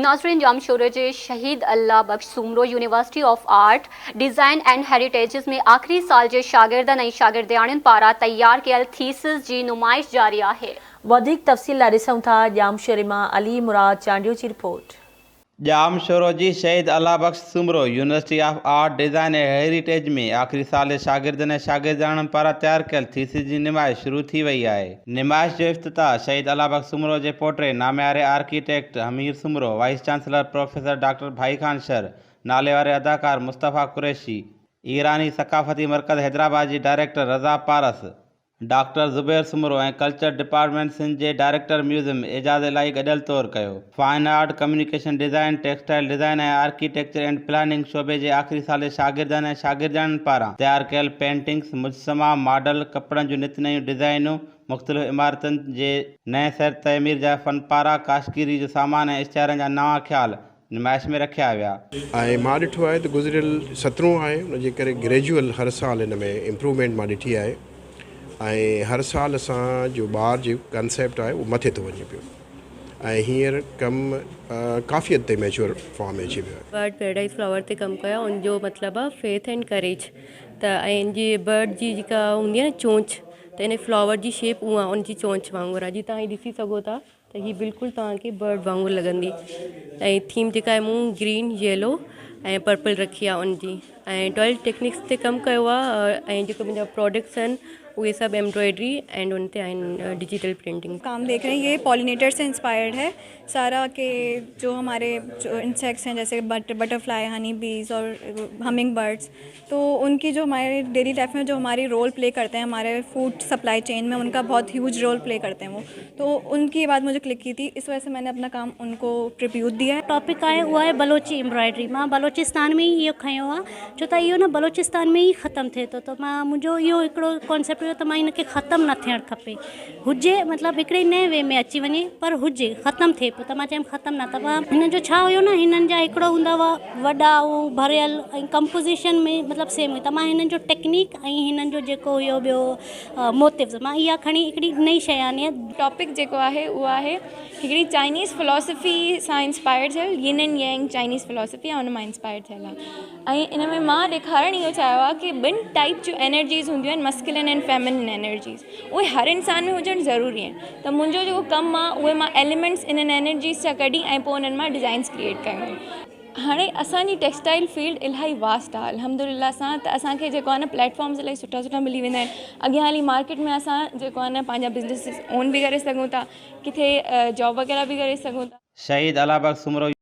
ناظرين ڄامشوري جي Shaheed Allah Bakhsh Soomro university of art, design and heritages ۾ آخري سال جي شاگردن ۽ شاگردياڻين پاران تيار ڪيل ٿيسز جي نمائش جاري آهي. وڌيڪ تفصيل لاء ڏسون ٿا ڄامشوري مان علي مراد چانڊيو جي رپورٽ. ڄامشورو جي Shaheed Allah Bakhsh Soomro university of art, design ۽ heritage ۾ آخري سال جي شاگردن ۽ شاگردياڻين پاران تيار ڪيل ٿيسز جي نمائش شروع ٿي وئي آهي. نمائش جو افتتاح شهيد الله بخش سومرو جي پوٽي نامياري architect Hamir Soomro, vice chancellor professor doctor Bhai Khan Shar, ناليواري اداڪار مصطفيٰ قريشي، ايراني ثقافتي مرڪز حيدرآباد جي director Raza Pars, doctor Zubair Soomro ۽ culture department Sindh جي ڊائريڪٽر ميوزم اعجاز الاهي گڏيل طور ڪيو. Fine art, communication design, textile design ۽ architecture and planning شعبي جي آخري سال جي شاگردن ۽ شاگردياڻين پاران تيار ڪيل پينٽنگز، مجسما، ماڊل، ڪپڙن جون نت نيون ڊزائينون، مختلف عمارتن جي نئين سر تعمير جا فنپارا، ڪاشگيري جو سامان ۽ اشتهارن جا نوان خيال نمائش ۾ رکيا ويا. ۽ مان ڏٺو آهي ته گذريل سترهون آهي ان جي ڪري گريجوئل هر سال ان ۾ امپروومينٽ مان ڏٺي آهي ۽ هر سال اسان جو ٻار جي ڪنسيپٽ آهي اهو مٿي ٿو وڃي پيو ۽ هينئر ڪم ڪافي حد تائين ميچوئر فارم ۾ اچي ويو آهي. برڊ پيراڊائز فلاور تي ڪم ڪيو آهي ان جو مطلب آهي فيٿ اينڊ ڪريج ته ۽ ان جي برڊ جي جيڪا هوندي آهي نه چونچ ته ان فلاور جي شيپ اها ان جي چونچ وانگر آهي جي توهان هي ڏسي سگهو ٿا ته هي بلڪل توهان کي برڊ وانگر لڳندي ۽ ٿيم جيڪا آهي مون گرين يلو ۽ پرپل رکي آهي ان جي ۽ ڊوئل ٽيڪنڪس تي ڪم ڪيو آهي ۽ جيڪو منهنجا پراڊڪٽس آهن اهي سڀ ايمبرائڊري اينڊ ان تي آهن ڊجيٽل پرنٽنگ. ڪام ديک رهي هين يي پولينيٽر سي انسپائرڊ هي سارا ڪي جو هماري جو انسيڪٽس هين جيسي بٽرفلائي هني بيز اور همنگ برڊس تو ان ڪي جو هماري ڊيلي لائف ۾ جو هماري رول پلي ڪرتي هين هماري فوڊ سپلائي چين ۾ ان ڪا بهت هيوج رول پلي ڪرتي هين وو تو ان ڪي بات مجهي ڪلڪ ڪي ٿي اس وجه سي مين ني اپنا ڪام ان ڪو ٽربيوٽ ديا هي. ٽاپڪ آهي اهو آهي بلوچي ايمبرائڊري مان بلوچستان ۾ ئي اهو کنيو آهي ڇو ته اهو نه بلوچستان ۾ ئي ختم ٿئي ٿو ته مان منهنجو اهو هڪڙو ڪانسيپٽ هيو ته مان هن کي ختم نه ٿيڻ کپي هجي مطلب هڪڙي نئين وي ۾ اچي وڃي پر هجي ختم ٿئي پيو ته مان چيم ختم نه ته هنن جو ڇا هيو نه هنن جا هڪڙو هوندا هئا وڏا هو ڀريل ۽ ڪمپوزيشن ۾ مطلب سيم هئي ته مان هنن جو ٽيڪنيڪ ۽ هنن جو جيڪو هيو ٻيو موتفز مان اها کڻي هڪڙي نئين شيء آندي آهي. ٽاپڪ جيڪو آهي اهو آهي هڪڙي چائنيز فلاسفي سان انسپائرڊ ٿيل ين اينڊ يينگ چائنيز فلاسفي آهي ان مان انسپائرڊ ٿيل آهي ۽ ان ۾ مان ڏيکارڻ اهو چاهيو آهي ڪي ٻن ٽائپ جون انرجيز هونديون آهن مسڪلن اينڊ فيمنن انرجيز اهي هر انسان ۾ هجڻ ضروري آهن ته منهنجو جيڪو ڪم آهي اهي مان ايليمينٽس انهن انرجيز جا ڪڍي ۽ پوء انهن مان ڊزائنس ڪريئيٽ ڪيون آهن. هاڻي اسان جي ٽيڪسٽائل فيلڊ الاهي واسٽ آهي الحمد لله سان ته اسان کي جيڪو آهي نه پليٽ فارمز الاهي سٺا سٺا ملي ويندا آهن اڳيان هلي مارڪيٽ ۾ اسان جيڪو آهي نه پنهنجا بزنسز اون به ڪري سگهون ٿا ڪٿي جاب وغيره به ڪري سگهون ٿا. شهيد الله بخش سومرو.